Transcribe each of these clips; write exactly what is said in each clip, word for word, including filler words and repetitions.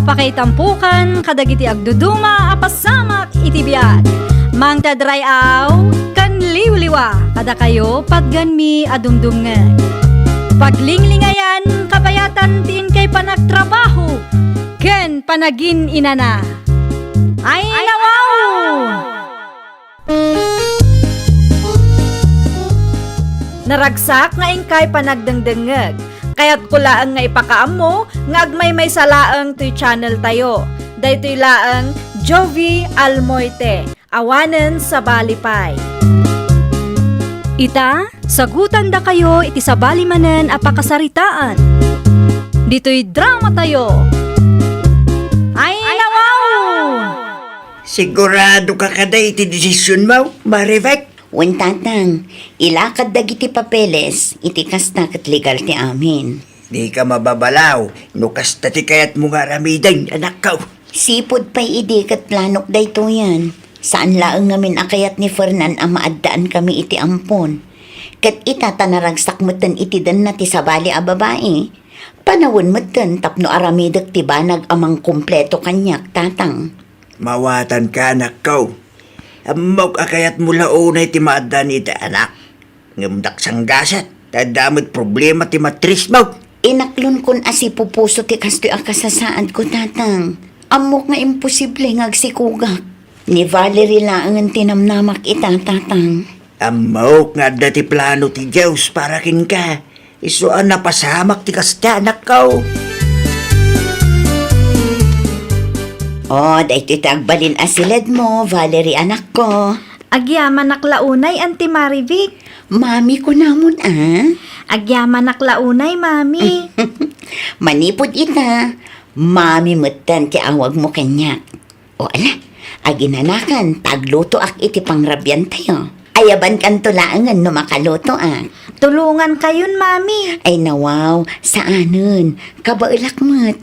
Pakaitampokan kadagiti agduduma a pasamak iti biag. Mangted ray-aw ken liwliwa kadakayo patgenmi a dumdumngeg. Paglinglingayan kabayatan ti inkay panagtrabaho ken panagin-inana. Ay, nawaw! Naragsak nga inkay panagdengdengngeg. Kayatko laeng nga ipakaammo nga agmaymaysa laeng toy channel tayo. Daytoy laeng Jovie Almoite, awanen sabali pay. Ita, sagutandakayo iti sabali manen a pakasaritaan. Ditoy drama tayo. Ay, nawaw! Sigurado ka kada iti desisionmo, Maribek? Wen, Tatang, ilakad dagiti papeles, iti kasta ket legal ti amin. Dika mababalaw no kasta ti kayatmo nga aramiden, anakko. Sipud pay idi ket planok daytoyen. Saan laeng ngamin a kayat ni Fernan a maaddankami iti ampon. Ket ita ta naragsak metten iti denna ti sabali a babai, panawen metten tapno aramidek ti banag a mangkumpleto kaniak, Tatang. Mawatanka, anakko. Ammok a kayatmo la unay ti maaddan iti anak. Ngem daksanggaset, ta adda met problema ti matrismo. Inaklonkon a sipupuso ti kastoy a kasasaadko, Tatang. Ammok nga imposible nga agsikugak. Ni Valerie laengen ti namnamak ita, Tatang. Ammok nga adda ti plano ti Dios para kenka. Isu a napasamak ti kasta, anakko. Oh, daytoy ti agbalin a siledmo, Valerie, anakko. Agyamanak la unay, Auntie Marivic. Mami, kunamon, a? Agyamanak la unay, Mami. Manipud ita, Mami metten ti awagmo kaniak. O ala, aginanakan ta aglutoak iti pangrabiantayo. Ayabankanto laengen no makalutoak. Tulongankayon, Mami. Ay nawaw, saanen. Kabaelak met.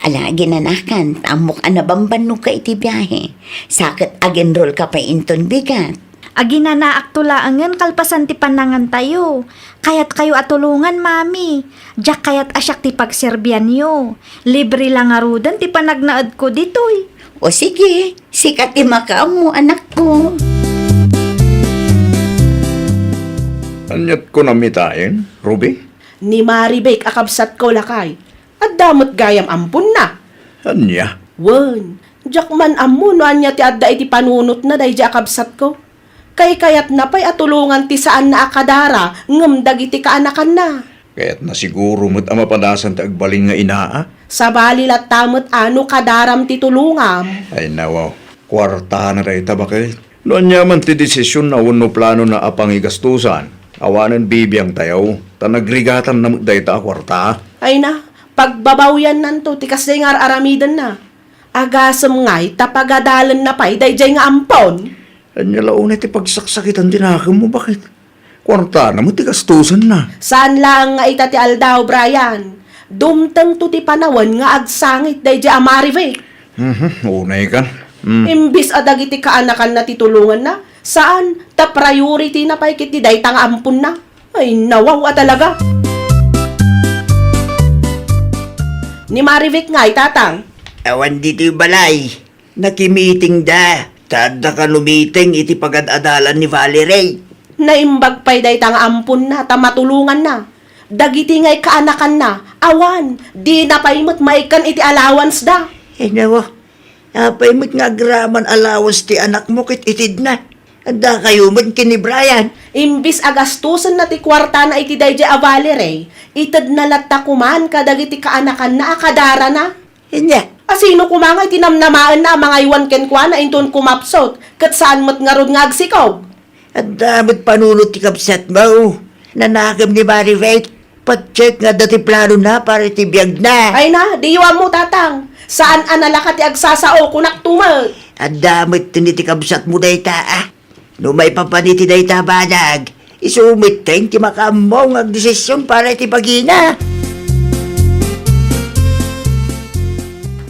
Ala, aginanakan ta ammok a nabambannogka iti biahe. Sa ket agenrolka pay inton bigat. Aginanaakto laengen kalpasan ti pannangantayo. Kayatkayo a tulongan, Mami. Diak kayat a siak ti pagserbianyo. Libre la ngaruden ti panagnaedko ditoy. O sige, sika ti makaammo, anakko. Aniat kunam itaen, Ruby? Ni Marivic a kabsatko, lakay. Adda met gayam amponna. Ania? Wen, diak man ammo no ania ti adda iti panunotna daydiay a kabsatko. Kaykayatna pay a tulongan ti saanna a kadara ngem dagiti kaanakanna. Kayatna siguro met a mapadasan ti agbalin nga inaa. Sabali latta met a no kadaram ti tulongam. Ay nawaw, kuartana dayta baket. No aniaman ti desisionna wenno planona a pangigastosan, awanen bibiangtayo, ta nagrigatanna met dayta a kuarta. Ay na, pagbabawyannanto ti kasdiay nga ar-aramidenna. Agasem ngay ta pagadalenna pay daydiay nga ampon. Ania la unay ti pagsaksakitan ti nakemmo, baket? Kuartana met ti gastosenna. Saan laeng nga ita ti aldaw, Brian. Dumtengto ti panawen nga agsangit daydiay a Marivic. Mhm, unay kan. Mm. Imbis a dagiti kaanakanna ti tulonganna, saan, ta priority-na pay ketdi dayta nga amponna. Ay, nawaw a talaga. Ni Marivic ngay, Tatang? Awan ditoy balay. Nakimitingda, ta adda kano miting iti pagad-adalan ni Valerie. Naimbag pay dayta nga amponna ta matulonganna. Dagiti ngay kaanakanna, awan, dina pay met maikkan iti allowance-da. Ay, nawa, apay met nga agraman allowance ti anakmo ket itedna? Addakayo met ken ni Brian. Imbis a gastosenna ti kuartana iti daydiay a Valerie, itedna latta koman kadagiti kaanakanna a kadarana. Ania? A sino koma nga iti namnamaenna a mangaywan kenkuana inton kumapsut, ket saan met ngarud nga agsikog? Adda met panunot ti kabsatmo. Nanakem ni Marivic. Patse nga adda ti planona para iti biagna. Ay na, diyo ammo, Tatang. Saan a nalaka ti agsasao, kunak tumet. Adda met iti kabsatmo dayta, a. No maipapan iti dayta a banag, isu met ti makaammo nga agdesisyon para iti bagina.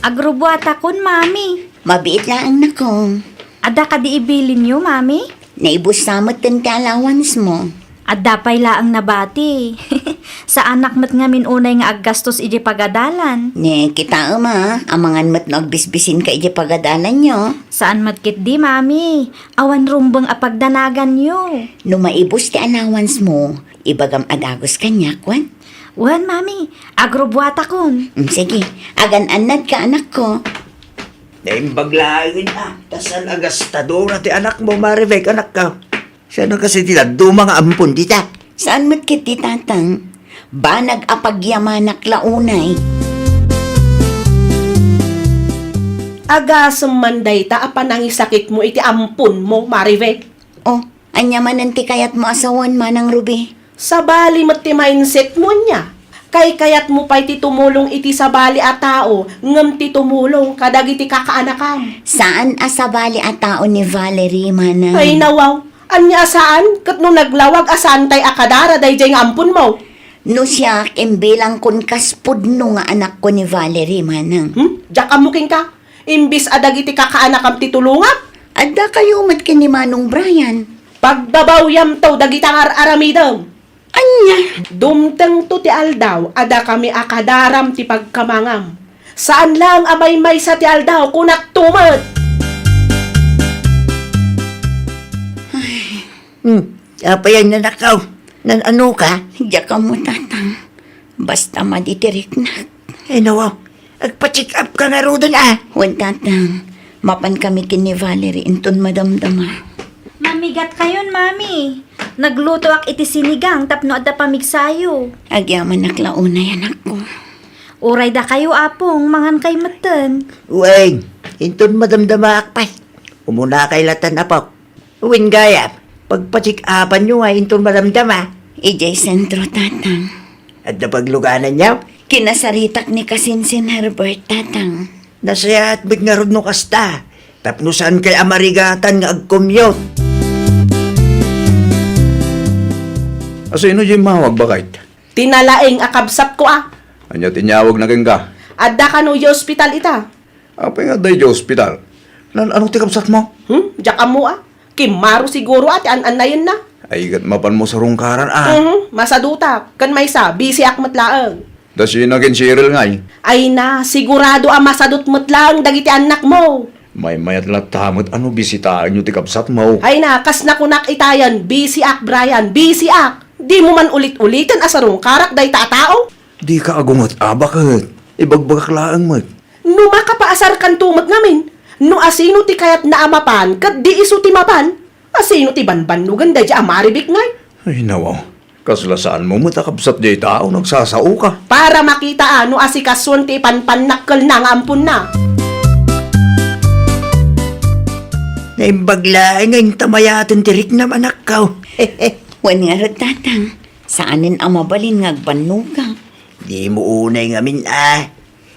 Agrubuatakon, Mami. Mabiit laeng, nakong. Adda kadi ibilinyo, Mami? Naibussa met ti allowance-mo. Adda pay laeng nabati. Saanak met ngamin unay nga aggastos idiay pagadalan. Ne, kitaem a, amangan met no agbisbisinka idiay pagadalanyo. Saan met ketdi, Mami. Awan rumbeng a pagdanaganyo. No maibus ti allowance mo, ibagam a dagus kaniak, wen? Wen, Mami. Agrubuatakon. Mm, sige. Agan-annadka, anakko. Naimbag laengen a, ta saan a gastadora ti anakmo, Marivic, anakko. Saan a kasi ti dadduma nga ampon dita? Saan met ketdi, Tatang? Banag a pagyamanak la unay. Agasem man dayta a panangisakitmo iti amponmo, Marivic. Oh, ania manen ti kayatmo a sawen, Manang Ruby? Sabali met ti mindsetmo, ania? Kaykayatmo pay ti tumulong iti sabali a tao, ngem ti tumulong kadagiti kakaanakam. Saan a sabali a tao ni Valerie, Manang. Ay, nawaw. Ania a saan? Ket no naglawag a saantay a kadara daydiay nga amponmo? No siak, imbilangkon kas pudno nga anakko ni Valerie, Manang. Hmm? Diak ammo kenka? Imbis a dagiti kakaanakam ti tulongam? Adda kayo met ken ni Manong Brian. Pagbabawyamto dagita nga ar-aramidem. Ania? Dumtengto ti aldaw a dakami a kadaram ti pagkamangam. Saan laeng a maymaysa ti aldaw, kunakto met. Hmm, apay a nanakaw? Nan-ano ka? Diak ammo, Tatang. Basta madi ti riknak. Ay, nawa. Agpa-check up ka ngaruden, a. Wen, Tatang. Mapan kami ken ni Valerie inton madamdama. Mamigat kayon, Mami. Naglutoak iti sinigang tapno adda pamigsayo. Agyamanak la unay, anakko. Uray dakayo, Apong, mangan kay metten. Wen, inton madamdamaak pay. Umuna kay latan, Apok. Wen gayam, pagpa-check-upanyo nga inton madamdama. Idiay sentro, Tatang. Adda paglugananyo? Kinasaritak ni Kasinsin Herbert, Tatang. Nasayaat met ngarud no kasta, tapno saan kay a marigatan nga agcommute. Asino diay immawag, baket? Ti nalaing a kabsatko a. Ania ti inyawagna kenka? Adda kano idiay ospital ita. Apay nga adda idiay ospital? Nan-ano ti kabsatmo? Hmm? Diak ammo a. Kimmaro siguro a ti an-annayenna. Ay, ket mapanmo sarungkaran a. Mhm, masadutak. Ken maysa, bisiak met laeng. Dasina ken Cheryl ngay? Ay na, sigurado a masadut met laeng dagiti annakmo. Maymayat latta met a no bisitaenyo ti kabsatmo. Ay na, kas nakunak itayen, bisiak, Brian, bisiak. Dimo man ulit-uliten a sarungkarak dayta a tao? Dika agunget a, baket. Ibagbagak laeng met. No makapaasarkanto met ngamin, no asino ti kayatna a mapan ket di isu ti mapan, asino ti banbannogan daydiay a Marivic ngay? Ay, nawaw. Kasla saanmo met a kabsat diay tao, nagsasaoka. Para makita a no asikasuen ti ipanpannak kelna nga amponna. Naimbag laeng nga inta mayaten ti riknam, anakko. Wen ngarud, Tatang. Saanen a mabalin nga agbannogak. Dimo unay ngamin a.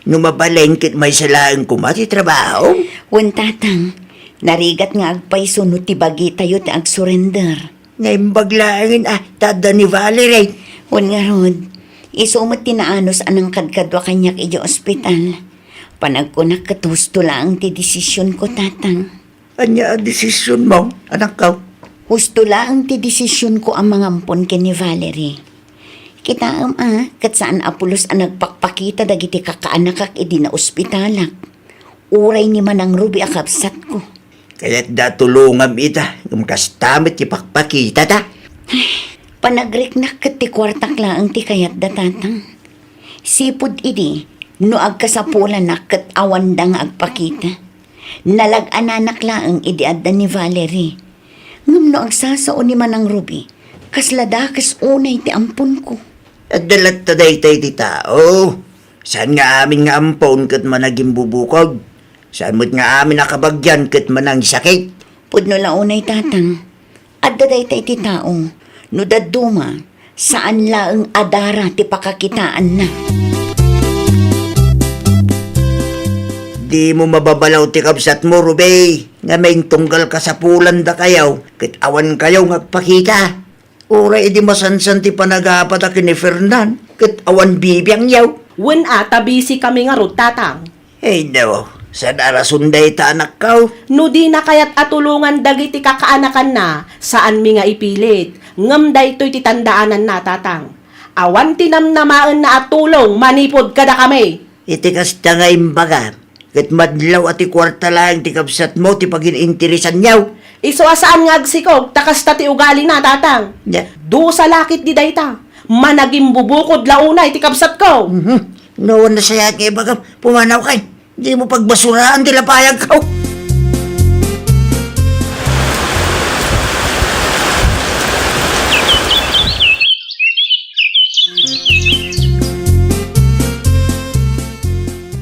No mabalin ket maysa laeng koma ti trabaho. Wen, Tatang, narigat nga agpayso no ti bagitayo ti agsurrender. Naimbag laengen a, ta adda ni Valerie. Wen ngarud, isu met ti naanus a nangkadkadua kaniak idiay ospital. Panagkunak ket husto laeng ti desisionko, Tatang. Ania a desisionmo, anakko? Husto laeng ti desisionko a mangampon ken ni Valerie. Kitaem a, ket saan a pulos a nagpakpakita dagiti kakaanakak idi naospitalak, uray ni Manang Ruby a kabsatko. Kayatda a tulongam ita, ngem kasta met ti pakpakitata. Panagriknak ket ti kuartak laeng ti kayatda, Tatang. Sipud idi, no agkasapulanak ket awanda nga agpakita. Nalag-ananak laeng idi adda ni Valerie. Ngem no agsasao ni Manang Ruby, kasla dakes unay ti amponko. Adda latta daytoy ti tao. Saan nga amin nga ampon ket managimbubukog. Saan met nga amin a kabagian ket manangisakit. Pudno la unay, Tatang. Adda dayta iti tao, no dadduma, saan laeng a dara ti pakakitaanna. Dimo mababalaw ti kabsatmo, Ruby, nga maingtunggal kasapulan dakayo, ket awan kayo nga agpakita. Uray idi masansan ti panagapada ken ni Fernan, ket awan bibiangyo. Wen a, ta busy kami ngarud, Tatang. Ay, no. Saan a rason dayta, anakko? No dina kayat a tulongan dagiti kakaanakanna, saanmi nga ipilit. Ngem daytoy ti tandaananna, Tatang. Awan ti namnamaenna a tulong manipud kadakami. Iti kasta nga imbagam, ket madlaw a ti kuarta laeng ti kabsatmo ti pagin-interesanyo. Isu a saan nga agsikog ta kasta ti ugalina, Tatang. Nya? Dusa la ketdi dayta. Managimbubukod la unay ti kabsatko. Mhm. No, awan nasayaat nga ibagam, pumanawka. Dimo pagbasuraan ti lapayagko.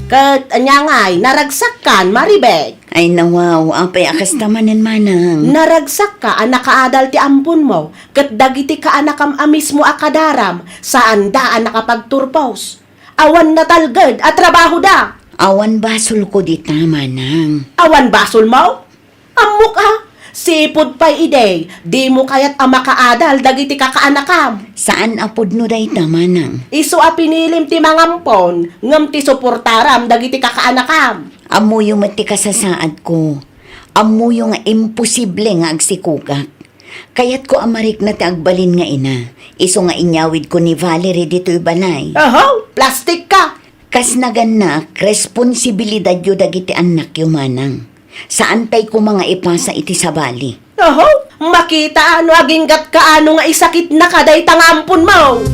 Ket ania ngay, naragsakkan, Maribek? Ay, nawaw, apay a kasta manen, manang? Naragsakka a nakaadal ti amponmo, ket dagiti kaanakam a mismo a kadaram, saanda a nakapagturpos. Awan natalged a trabahoda. Awan basolko dita, manang. Awan basolmo? Ammok a, sipud pay idi, dimo kayat a makaadal dagiti kakaanakam. Saan a pudno dayta, manang. Isu a pinilim ti mangampon, ngem ti suportaram dagiti kakaanakam. Ammoyo met ti kasasaadko. Ammoyo nga imposible nga agsikogak. Kayatko a marikna ti agbalin nga ina, isu nga inyawidko ni Valerie ditoy balay. Ahaw, plastikka! Kas nagannak, responsibilidadyo dagiti annakyo, manang. Saantay koma nga ipasa iti sabali. Ahaw, makita no aginggatka no nga isakitnaka dayta nga amponmo.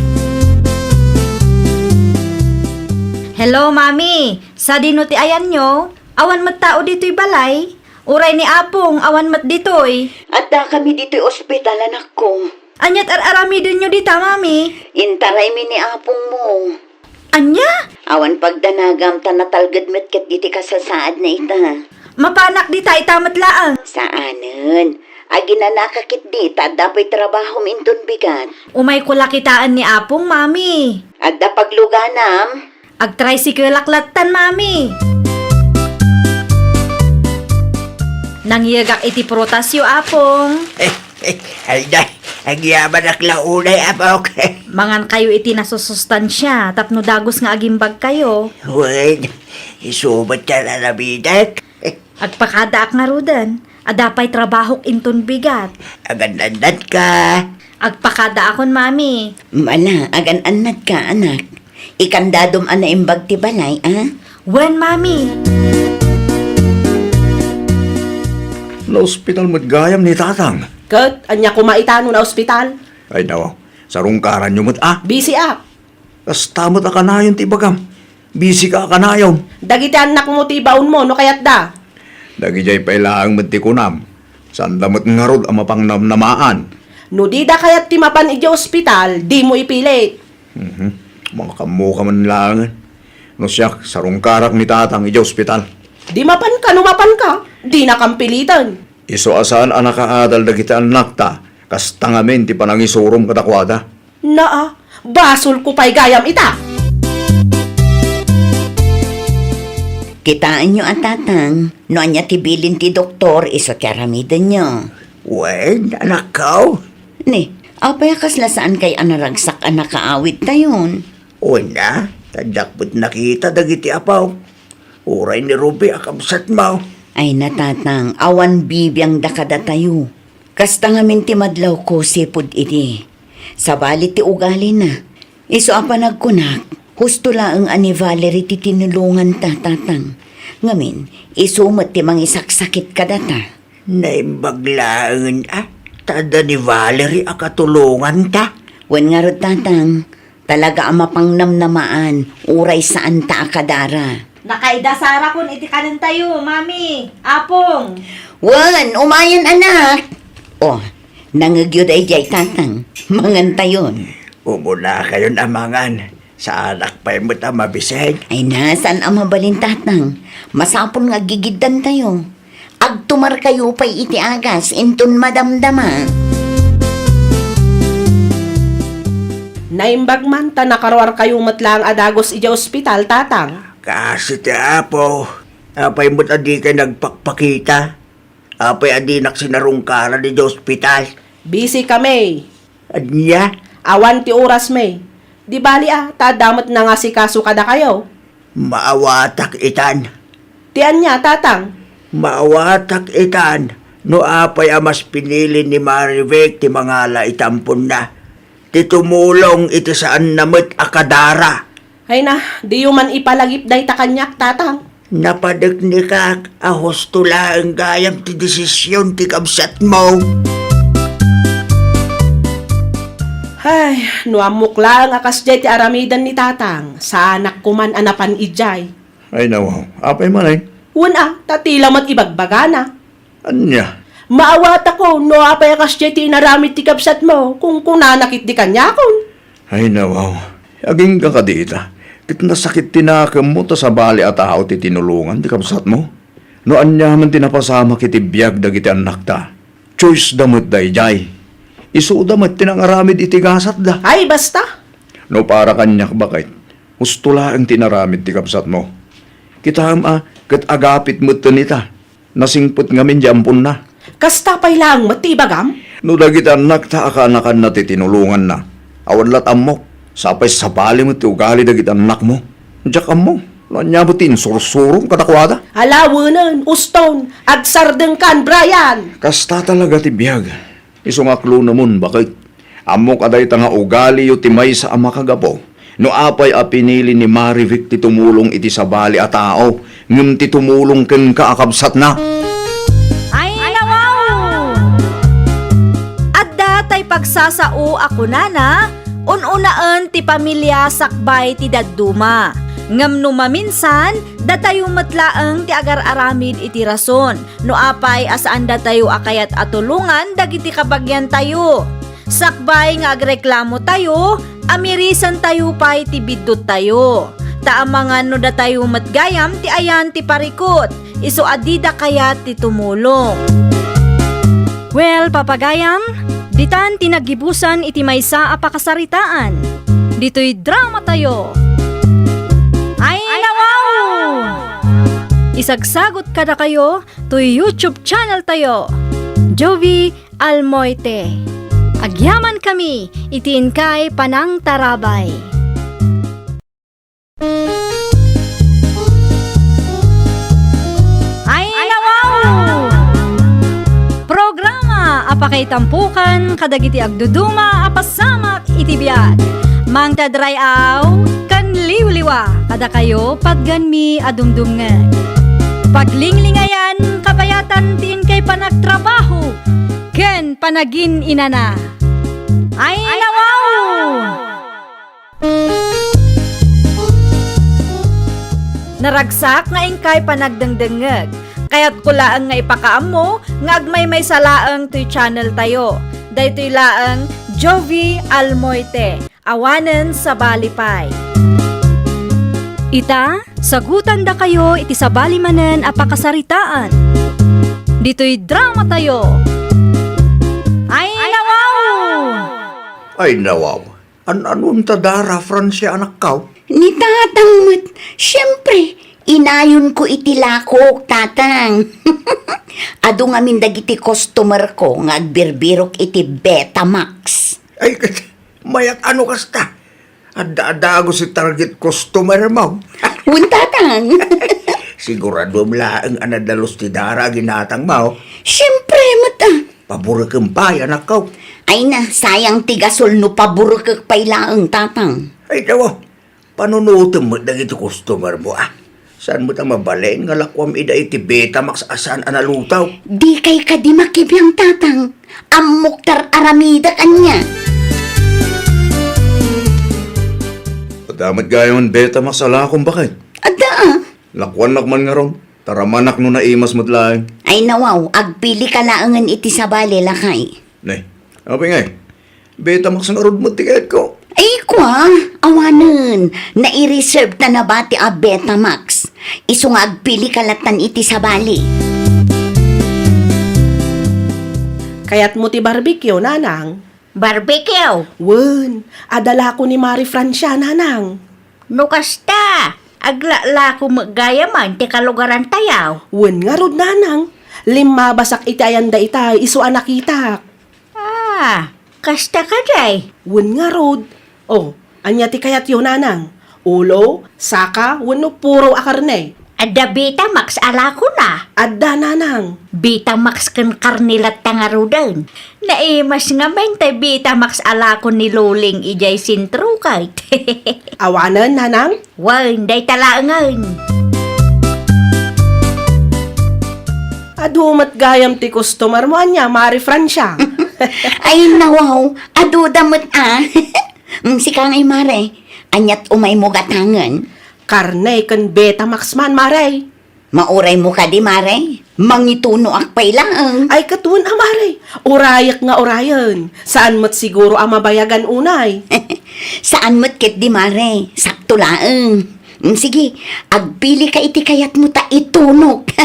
Hello, Mami. Sadino ti ayanyo? Awan met tao ditoy balay? Uray ni Apong awan met ditoy? Addakami ditoy ospital, anakko. Ania ti ar-aramidenyo dita, Mami? Intaraymi ni Apongmo. Ania? Awan pagdanagam ta natalged met ketdi ti kasasaadna ita. Mapanak dita ita met laeng? Saanen. Aginanaka ketdi ta adda pay trabahom inton bigat. Umayko la kitaen ni Apong, Mami. Adda pagluganam? Agtricycle-ak lattan, Mami. Nangyegak iti prutasyo, Apong. Ay, ay, agyamanak la unay, Apok. Mangankayo iti nasusustansia tapno dagus nga agimbagkayo. Wen, isu met ti aramidek. Agpakadaak ngaruden. Adda pay trabahok inton bigat. Agan-annadka. Agpakadaakon, Mami. Ala, agan-annadka, anak. Ikandadom a naimbag ti balay, a? Wen, Mami. Naospital met gayam ni Tatang. Ket, ania koma ita no naospital? Ay, nawaw. Sarungkaranyo met, a? Busy, a. Kasta met a kanayon ti ibagam. Busy ka a kanayon. Dagiti annakmo ti ibaonmo no kayatda. Dagidiay pay laeng met ti kunam. Saanda met ngarud a mapangnamnamaan. No dida kayat ti mapan idiay ospital, dimo ipilit. Mhm. Makaammoka man laengen. No siak, sarungkarak ni Tatang idiay ospital. Di mapanka no mapanka, dinakam piliten. Isu a saan a nakaadal dagiti annakta, kasta ngamin ti panangisurom kadakuada. Naa, basolko pay gayam ita. Kitaenyo a, Tatang, no ania ti bilin ti doktor isu ti aramidenyo. Wen, anakko? Ni, apay a kasla saankay a naragsak a nakaawidtayon? Wen a, ta diak met nakita dagiti apo. Uray ni Ruby a kabsatmo. Ay na, Tatang, awan bibiangda kadatayo. Kasta ngamin ti madlawko sipud idi. Sabali ti ugalina. Isu a panagkunak, husto laeng a ni Valerie ti tinulonganta, Tatang. Ngamin, isu met ti mangisaksakit kadata. Naimbag laengen a, ta adda ni Valerie a katulonganta. Wen ngarud, Tatang, talaga a mapangnamnamaan, uray saanta a kadara. Nakaida sarakon iti kanentayo, Mami, Apong. Wen, umayen, anak. O, nangegyo daydiay, Tatang. Mangantayon. Umunakayon a mangan. Saanak pay met a mabisig. Ay na, saan a mabalin, Tatang. Masapul nga aggigiddantayo. Agtumarkayo pay iti agas inton madamdama. Naimbag man ta nakaruarkayo met laeng a dagus idiay ospital, Tatang. Kaasi ti Apo, apay met a dikay nagpakpakita? Apay a dinak sinarungkaran idiay ospital? Busy kami. Ania? Awan ti orasmi. Di bali a, ta adda met nangasikaso kadakayo. Maawatak itan. Ti ania, Tatang? Maawatak itan no apay a mas pinili ni Marivic ti mangala iti amponna. ti tumulong iti saanna met a kadara. Ay na, diyo man ipalagip dayta kaniak, Tatang. Napadeknekak a husto laeng gayam ti desisyon ti kabsatmo. Ay, no ammok laeng a kasdiay ti aramiden ni Tatang, saanak koman a napan idiay. Ay, nawaw. Apay man ay? Wen a, ta tila met ibagbagana. Ania? Maawatako no apay a kasdiay ti inaramid ti kabsatmo, kunkunana ketdi kaniakon. Ay, nawaw. Agingga kadi ita. Ket nasakit ti nakemmo ta sabali a tao ti tinulongan ti kabsatmo. No ania man ti napasamak iti biag dagiti annakta, choice da met daydiay. Isuda met ti nangaramid iti gasatda. Ay, basta! No para kaniak, baket, husto laeng ti inaramid ti kabsatmo. Kitaem a, ket agapit metten ita. Nasingpet ngamin ti amponna. Kasta pay laeng met ti ibagam? No dagiti annakta a kaanakanna ti tinulonganna, awan lat ammok, sapay sabali met ti ugali dagiti annakmo. Diak ammo no ania met ti insursurom kadakuada. Alawenen, uston, agsardengkan, Brian! Kasta talaga ti biag. Isu nga aklunemon, baket. Ammok a dayta nga ugaliyo ti maysa a makagapu no apay a pinili ni Marivic ti tumulong iti sabali a tao ngem ti tumulong kenka a kabsatna. Ay, nawaw! Adda tay pagsasao a kunana, un-unaen ti pamilia sakbay ti dadduma. Ngem no maminsan, datayo met laeng ti agar-aramid iti rason. No apay a saandatayo a kayat a tulongan dagiti kabagiantayo, sakbay nga agreklamotayo, amirisantayo pay ti bidduttayo. Ta amangan no datayo met gayam ti ayan ti parikut, isu a dida kayat ti tumulong. Well, papagayam, ditan ti naggibusan iti maysa a pakasaritaan. Ditoy dramatayo. Ay, nawaw! Isagsagot kadakayo toy YouTube channel tayo, Jovi Almoite. Agyamankami iti inkay panangtarabay. Ay, nawaw! Programa a pakaitampokan kadagiti agduduma a pasamak iti biag. Mangted ray-aw ken liwliwa kadakayo, patganmi a dumdumngeg. Paglinglingayan, kabayatan ti inkay panagtrabaho ken panagin-inana. Ay, nawaw! Naragsak nga inkay panagdengdengngeg. Kayatko laeng nga ipakaammo nga agmaymaysa laeng toy channel tayo. Daytoy laeng Jovi Almoite. Awanen sabali pay. Ita, sagutandakayo iti sabali manen a pakasaritaan. Ditoy dramatayo. Ay, nawaw! Ay, nawaw. An-anuem ta Dara, Francia, anakkaw? Ni Tatang met, siempre, inayonko iti lakok, Tatang. Adu ngamin dagiti customerko nga agbirbirok iti Betamax. Ay, ket mayat a no kasta. Adda-adda a gusto target customermo. Wen, Tatang. Siguraduem laeng a nadalus ti Dara a ginatangmo. Siempre met, a. Paburekem pay, anakko. Ay na, sayang ti gasol no paburekek pay laeng, Tatang. Ay, tawa. Panunotem met dagiti customermo, a. Saan met a mabalin nga lakuam ida iti Betamax a saan a nalutaw? Dikay kadi makibiang, Tatang. Ammok ti ar-aramidek ania. Adda met gayam Betamax a lakom, baket? Adda, a. Lakuannak man ngarud. Taramanak no naimas met laeng. Ay, nawaw, agpili ka laengen iti sabali, lakay. Ne, apay ngay? Betamax ngarud met ti kayatko. Ay, kua, awanen. Nai-reserve ta nabati a Betamax. Isu nga agpili ka latan iti sabali. Kayatmo ti barbecue, nanang? Barbecue? Wen, adda lako ni Mari Francia, nanang. No kasta, aglalako met gayamen ti kalugarantayo. Wen ngarud, nanang. Limmabasak iti ayan dayta, isu a nakitak. Ah, kasta kadi? Wen ngarud. O, ania ti kayatyo, nanang? Ulo, saka, wenno puro a karne? Adda Betamax a lakona. Adda, nanang. Betamax ken karne latta ngaruden. Naimas ngamin ti Betamax a lako ni Luling idiay sentro ket. Awanen, nanang? Wen, dayta laengen. Adu met gayam ti customer mo ania, Mare Francia. Ay, nawaw, aduda met a. Mm, sika ngay, Mare, aniat umaymo gatangen? Karne ken Betamax man, Mare. Mauraymo kadi, Mare? Mangitunoak pay laeng. Ay, ket wen a, Mare. Urayek nga urayen. Saan met siguro a mabayagan unay. Saan met ketdi, Mare. Sakto laeng. Mm, sige, agpilika iti kayatmo ta itunok.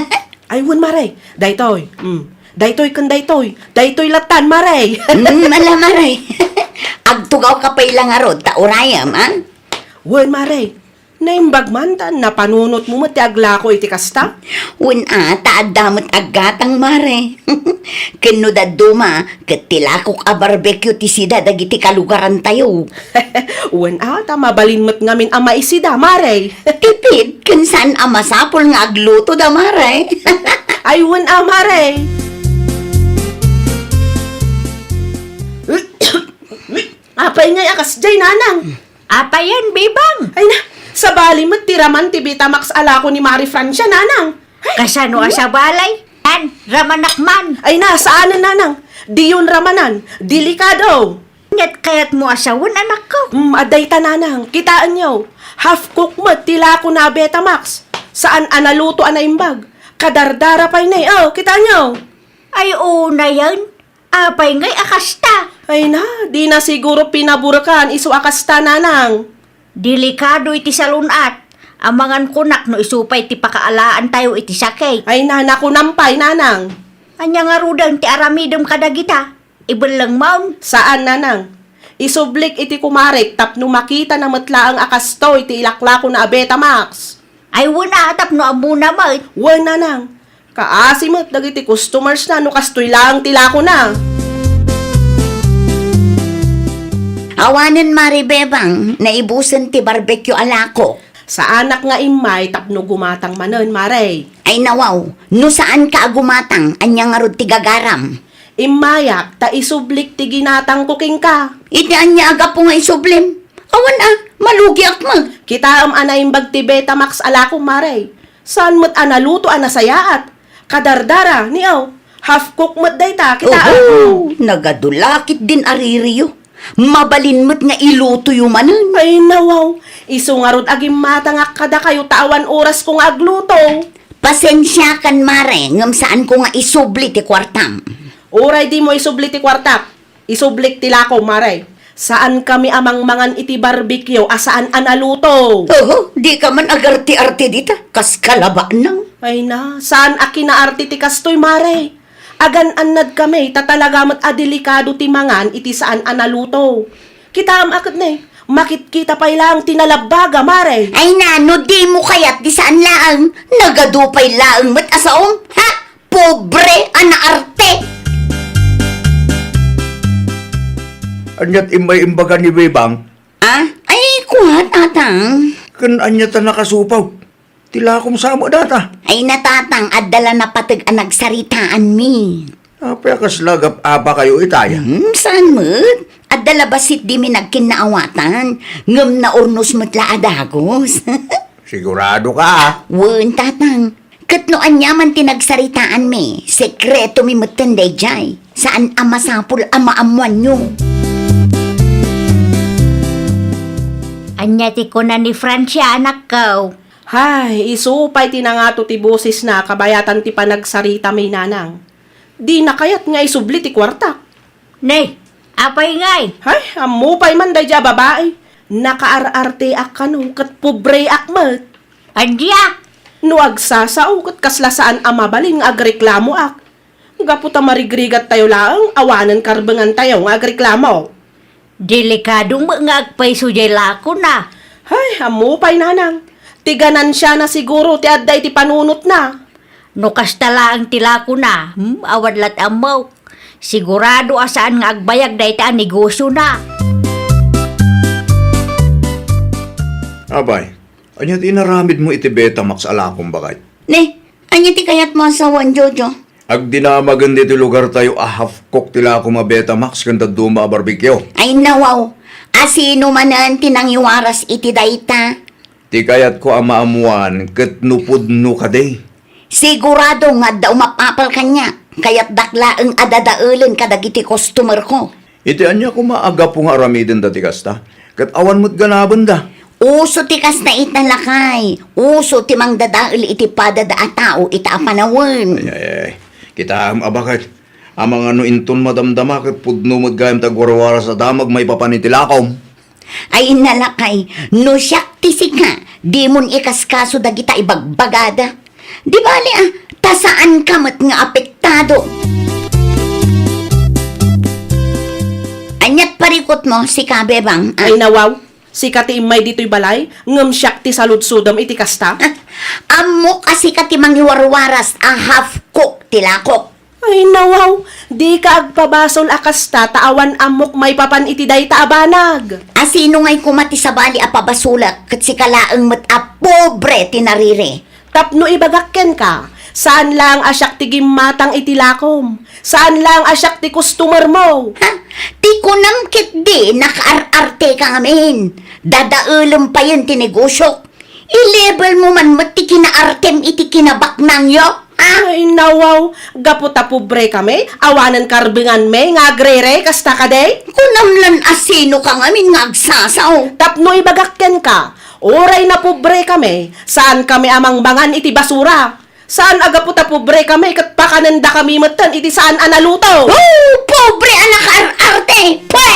Ay, wen, Mare. Daytoy. Mm. Daytoy ken daytoy. Daytoy lattan, Mare. Mm, ala, Mare. Agtugawka pay la ngarud ta urayem, a? Wen, Mare. Naimbag man ta napanunotmo met ti aglako iti kasta? Wen a, ta adda met aggatang, Mare. Ken no dadduma, ket ti lakok a barbecue ti sida dagiti kalugarantayo. Wen a, ta mabalin met ngamin a maisida, Mare. Tipid, ken saan a masapul nga agluto da, Mare. Ay, wen a, Mare. Apay ngay a kasdiay, nanang? Apayen, Bebang? Ay na, sabali met ti raman ti Betamax a lako ni Mare Francia, nanang. Ay, kasano a sabali? Yan, ramanak man. Ay na, saanen, nanang. Diyon ramanan. Delikado. Ket kayatmo a sawen, anakko? Mm, adda ita, nanang. Kitaenyo. Half cook met ti lako na Betamax. Saan a naluto a naimbag. Kadardara pay ne. Oh, kitaenyo. Ay, unayen. Apay ngay a kasta? Ay na, dina siguro pinaburkan isu a kasta, nanang. Delikado iti salun-at. Amangan kunak no isu pay ti pakaalaantayo iti sakit. Ay na, nakunam pay, nanang. Ania ngaruden ti aramidem kadagita? Ibellengmon? Saan, nanang. Isublik iti kumarek tapno makitana met laeng a kastoy ti ilaklakona a Betamax. Ay, wen a, tapno ammona met. Wen, nanang. Kaasi met dagiti customers na no kastoy laeng ti lakona. Awanen, Mare Bebang, naibusen ti barbecue a lako. Saanak nga immay tapno gumatang manen, Mare. Ay, nawaw, no saanka a gumatang, ania ngarud ti gagaram? Immayak ta isublik ti ginatangko kenka. Iti ania a gapu nga isublim? Awan a, malugiak met. Kitaem a naimbag ti Betamax a lako, Mare. Saan met a naluto a nasayaat. Kadardara, ni aw, half cook met dayta, kitaem. Oho, nagadu la ketdin a ririyo. Mabalin met nga ilutoyo manen. Ay, nawaw. Isu ngarud a gimmatangak kadakayo ta awan orasko nga agluto. Pasensiakan, Mare, ngem saanko nga isubli ti kuartam. Uray dimo isubli ti kuartak, isublik ti lako, Mare. Saankami a mangmangan iti barbecue a saan a naluto. Oho, dika man agarte-arte dita, kas kalabanang. Ay na, saan a kinaarte ti kastoy, Mare. Agan-annadkami ta talaga met a delikado ti mangan iti saan a naluto. Kitaem a ket ne, makitkita pay laeng ti nalabbaga, Mare. Ay na, no dimo kayat ti saan laeng, nagadu pay laeng met a saom, ha? Pobre a naarte! Aniat immay imbaga ni Bebang? Ah? Ay, kua, tatang. Ken ania ta nakasupaw? Ti lakom sa met data. Ay, natatang, adda la napateg a nagsaritaanmi. Apay a kasla gap-apa kayo itaya? Hmm, saan met? Adda la bassit dimi nagkinnaawatan, ngem naurnos met la a dagus. Sigurado ka, ah? Wen, tatang. Ket no aniaman ti nagsaritaanmi, sekretomi metten daydiay. Saan a masapul a maammoanyo. Ania ti kuna ni Francia, anakko? Hay, isu pay ti nangato ti bosesna kabayatan ti panagsaritami, nanang. Dina kayat nga isubli ti kuartak. Ne, apay ngay? Hay, ammo pay man daydiay a babai. Nakaar-arteak kano ket pobreak met. Ania? No agsasao ket kasla saan a mabalin nga agreklamoak. Gapu ta marigrigattayo laeng, awanen karbengantayo nga agreklamo. Delikado met nga agpayso diay lakona. Hay, ammo pay, nanang. Ti ganansiana siguro ti adda iti panunotna. No kasta laeng ti lakona, hmm, awan la ti ammok. Sigurado a saan nga agbayag dayta a negosiona. Apay, Ania ti inaramidmo iti Betamax a lakom, baket? Ne, ania ti kayatmo a sawen, Jojo? Agdinamagen ditoy lugartayo a half cook ti lakom a Betamax ken dadduma a barbecue. Ay, nawaw. Asino manen ti nangiwaras iti dayta? Ti kayatko a maammuan ket no pudno kadi. Sigurado nga adda umapapal kaniak, kayatdak laeng a dadaelen kadagiti customerko. Iti ania koma a gapu nga aramidenda ti kasta? Ket awan met ganabenda. Uso ti kasta ita, lakay. Uso ti mangdadael iti padada a tao ita a panawen. Ay, ay, ay. Kitaem a baket. Amangan no inton madamdama ket pudno met gayam ti agwarwaras a damag maipapan iti lakom. Ay, lakay, no siak ti sika, dimon ikaskaso dagita ibagbagada. Di bali, ah, ta saanka met nga apektado. Aniat parikutmo, sika, Bebang, ah? Ay, nawaw, sika ti immay ditoy balay, ngem siak ti saludsodem iti kasta? Ammok a sika ti mangiwarwaras a half cook ti lakok. Ay, nawaw, dika agpabasol a kasta ta awan ammok maipapan iti dayta a banag. Asino ngay koma ti sabali a pabasolak ket sika laeng met a pobre ti nariri? Tapno ibagak kenka, saan laeng a siak ti gimmatang iti lakom. Saan laeng a siak ti customer mo. Ha? Ti kunam ketdi, nakaar-arte ka ngamin. Dadaelem payen ti negosiok. I-level mo man met ti kinaartem iti kinabaknangyo, ha? Ay, nawaw, gapu ta pobre kami, awanen karbenganmi nga agrere, kasta kadi? Kunam lan asino ka ngamin nga agsasao. Tapno ibagak kenka, uray napobre kami, saan kami a mangmangan iti basura. Saan a gapu ta pobre kami ket pakanendakami metten iti saan a naluto. Oh, pobre a nakaar-arte! Pwe!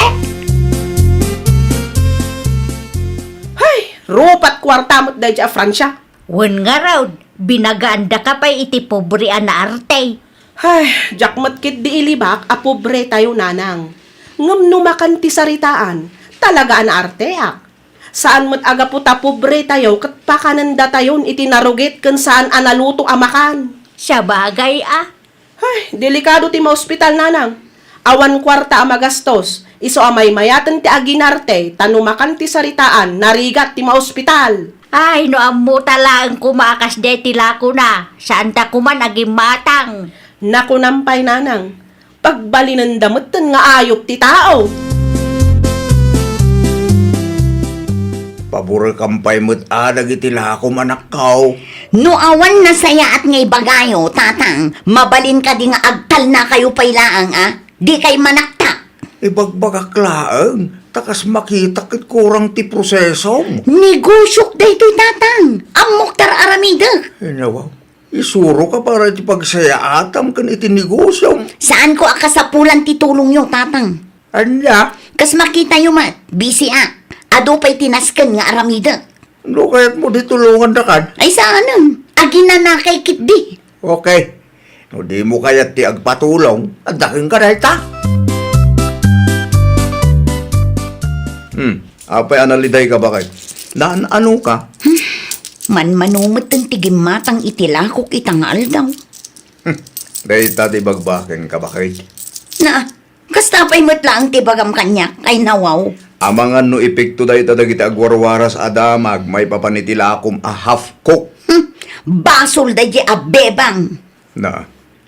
Hay, rupat kuarta met daydi a Francia. Wen ngarud, binagaandaka pay iti pobre a naarte. Hay, diak met ketdi ilibak a pobre tayo, nanang. Ngem no makan ti saritaan, talaga a naarteak. Saan met a gapu ta pobre tayo ket pakanendatayon iti narugit ken saan a naluto a makan. Sabagay a. Ay, delikado ti maospital, nanang. Awan kuarta a magastos, isu a maymayaten ti aginarte, ta no makan ti saritaan, narigat ti maospital. Ay, no ammota laeng koma a kasdiay ti lakona, saanta koman a gimmatang. Nakunam pay, nanang. Pagbalinenda metten nga ayup ti tao. Paborekam pay met a dagiti lakom, anakko. No awan nasayaat nga ibagayo, tatang, mabalin kadi nga agtalnakayo pay laeng, a? Dikay manaktak. Ibagbagak laeng, ta kas makitak ket kurang ti prosesom. Negosiok daytoy, tatang. Ammok ti ar-aramidek. Inawa. Isuroka para iti pagsayaatam ken iti negosiom. Saanko a kasapulan ti tulongyo, tatang. Ania? Kas makitayo met, bisiak. Adu pay ti nasken nga aramidek. No kayatmo di tulongandakan? Ay, saanen. Aginanakay ketdi. Okay. No dimo kayat ti agpatulong, adda kenka dayta. Hmm. Apay a nalidayka, baket? Naan-anoka? Hmm. Manmano metten ti gimmatang iti lakok ita nga aldaw. Hmm. Dayta ti bagbakenka, baket? Na, kasta pay met laeng ti bagam kaniak, ay nawaw. Amangan no epekto dayta dagiti agwarwaras a damag maipapan iti lakom a half cook. Hmm. Basol daydi a bebang. Na,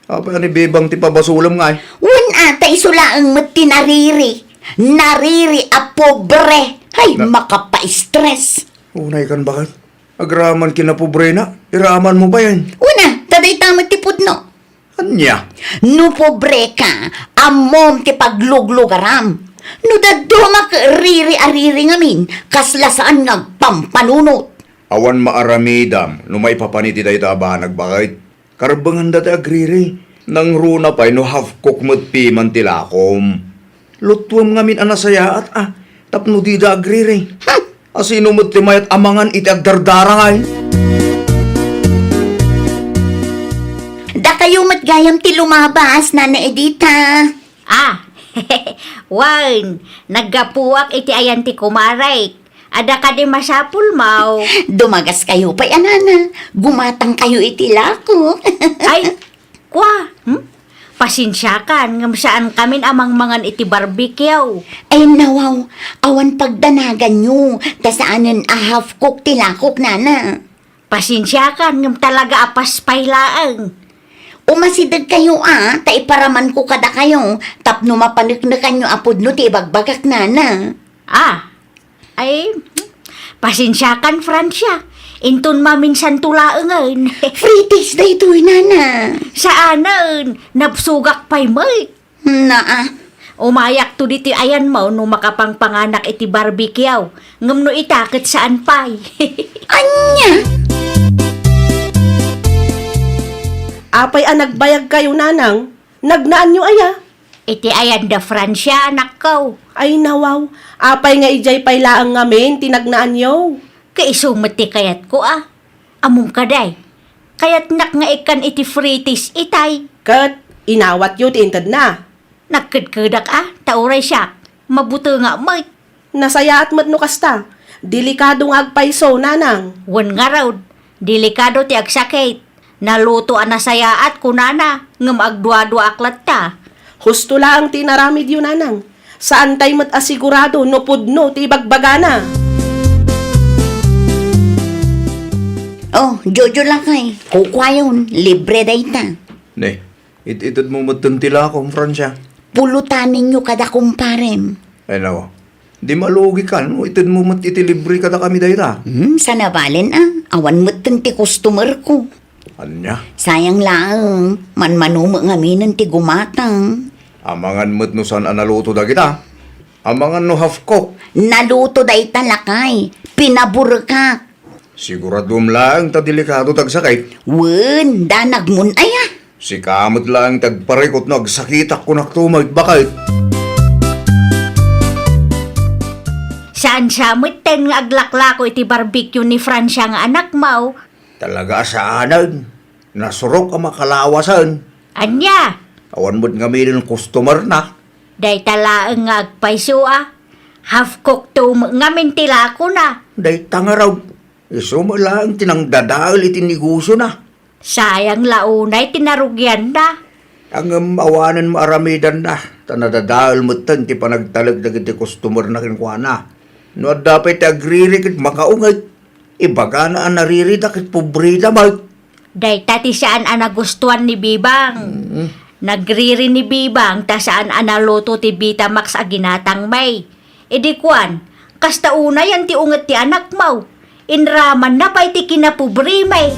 apay a ni Bebang ti pabasolem ngay? Wen a, ta isu laeng met ti nariri. Nariri a pobre. Hay, na- makapa-stress. Unay kan baket. Agraman kinapobrena, iraman mo payen. Wen a, ta dayta met ti pudno. Ania? No pobre ka, ammom ti pagluglugaram. No dadduma ket riri a riri ngamin, kasla saan nga agpampanunot. Awan maaramidam no maipapan iti dayta a banag, baket. Karbenganda ti agriri. Nangruna pay no half cook met piman ti lakom. Lutuem ngamin a nasayaat a, tapno dida agriri. Hmm. Asino met ti mayat a mangan iti agdardarangay? Dakayo met gayam ti lumabas, Nana Edita. Ah, wen, naggapuak iti ayan ti kumarek. Adda kadi masapulmo? Dumagaskayo pay, a nana. Gumatangkayo iti lako. Ay, kua, hmm? Pasensiakan, ngem saankamin a mangmangan iti barbecue. Ay, nawaw, awan pagdanaganyo, ta saanen a half cook ti lakok, nana. Pasensiakan, ngem talaga a paspay laeng. Umasidegkayo a, ta iparamanko kadakayo, tapno mapaneknekanyo a pudno ti ibagbagak, nana. Ah, ay, pasensiakan, Francia. Inton maminsanto laengen. Frites daytoy, nana. Saanen, nabsogak pay met. Naa. Umayakto ditoy ayanmo no makapangpanganak iti barbecue. Ngem no ita, ket saan pay. Ania? Apay a nagbayagkayo, nanang? Nagnaanyo aya? Iti ayan da Francia, anakko. Ay, nawaw. Apay nga idiay pay laeng ngamin ti nagnaanyo? Kaisu met ti kayatko, a. Ammom kadi, kayatnak nga ikkan iti frites itay. Ket inawatyo ti intedna. Nagkedkedak a, ta uray siak, mabutengak met. Nasayaat met no kasta. Delikado nga agpayso, nanang. Wen ngarud, delikado ti agsakit. Naluto a nasayaat, kunana, ngem agduaduaak latta. Husto laeng ti inaramidyo, nanang. Saantay met a sigurado no pudno ti ibagbagana. Oh, Jojo lakay, kukuayon, libre dayta. Ne, it-itedmo metten ti lakom, Francia. Pulutanenyo kada kumparem. Ay, nawa. Di malugikan no itedmo met iti libre kadakami dayta. Hmm, saan a balen a. Awan metten ti customer ko. Ania? Sayang laeng, manmano met ngaminen ti gumatang. Amangan met no saan a naluto dagita. Amangan no half cook. Naluto dayta, lakay. Pinaburekak. Siguradom laeng ta delikado ti agsakit. Wen, danagmon aya. Sika met laeng ti agparikut no agsakitak, kunak to, met baket. Saan sa metten nga aglaklako iti barbecue ni Francia nga anakmo? Talaga a saanen. Nasurok a makalawasen. Ania? Awan met ngaminen customer na. Dayta laeng nga agpayso a. Half cook to met ngamin ti lakona. Dayta ngarud. Isu met laeng ti nangdadael iti negosiona. Sayang la unay ti narugianna. Ngem awanen maaramidanna, ta nadadael metten ti panagtalek dagiti customerna kenkuana. No adda pay ti agriri ket makaunget, ibagana a naririda ket pobreda met. Dayta ti saan a nagustuan ni Bibang. Mm. Nagriri ni Bibang ta saan a naluto ti Vitamax a ginatang met. Idi kuan, kasta unayen ti unget ti anakmo. Inramanna pay ti kinapobre met.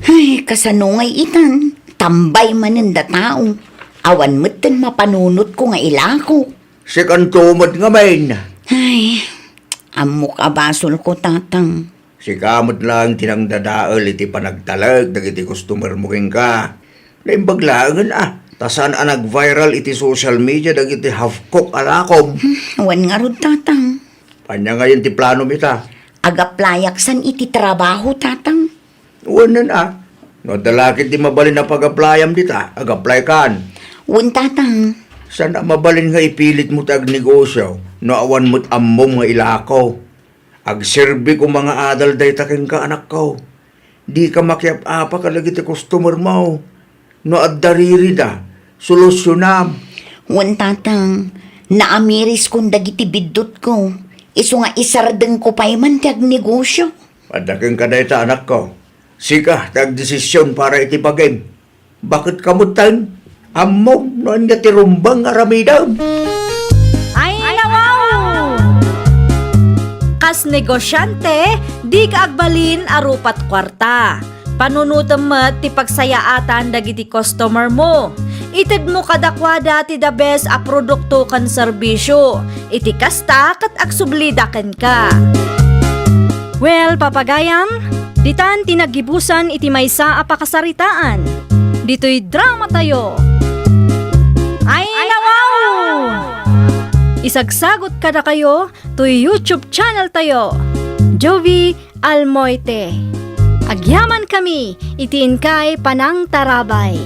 Ay, kasano ngay itan? Tambay manen da tao. Awan metten mapanunotko nga ilako. Sikanto met ngamin. Ay, ammok a basolko, Tatang. Sika met laeng ti nangdadael iti panagtalek dagiti customermo kenka. Naimbag laengen a, ta saan a nag-viral iti social media dagiti half-cook a lakom. Hmm, wen ngarud, Tatang. Ania ngayen ti planom ita? Ag-applyak san iti trabaho, Tatang. Wen a. No adda la ket ti mabalin a pag-applyam dita, ag-applykan. Wen, Tatang. Saan a mabalin nga ipilitmo ti agnegosyo no awan met ammom nga ilako? Agserbi koma nga adal dayta kenka, anakko. Dika makiap-apa kadagiti customermo. No adda ririda, solusionam. Wen, Tatang, naamiriskon dagiti biddutko. Isu nga isardengko pay man ti agnegosyo. Adda kenka dayta, anakko. Sika ti agdesision para iti bagim. Baket ka metten, ammom no ania ti rumbeng nga aramidem. Ay, nawaw! Kas negosyante, dika agbalin a rupat kuarta. Panunotem met ti pagsayaatan dagiti customer mo. Itedmo kadakuada ti the best a produkto ken serbisio. Iti kasta, ket agsublida kenka. Well, papagayam, ditan ti naggibusan iti maysa a pakasaritaan. Ditoy dramatayo. Ay, nawaw! Isagsagot kadakayo toy YouTube channel tayo, Jovie Almoite. Agyaman kami iti inkay panangtarabay.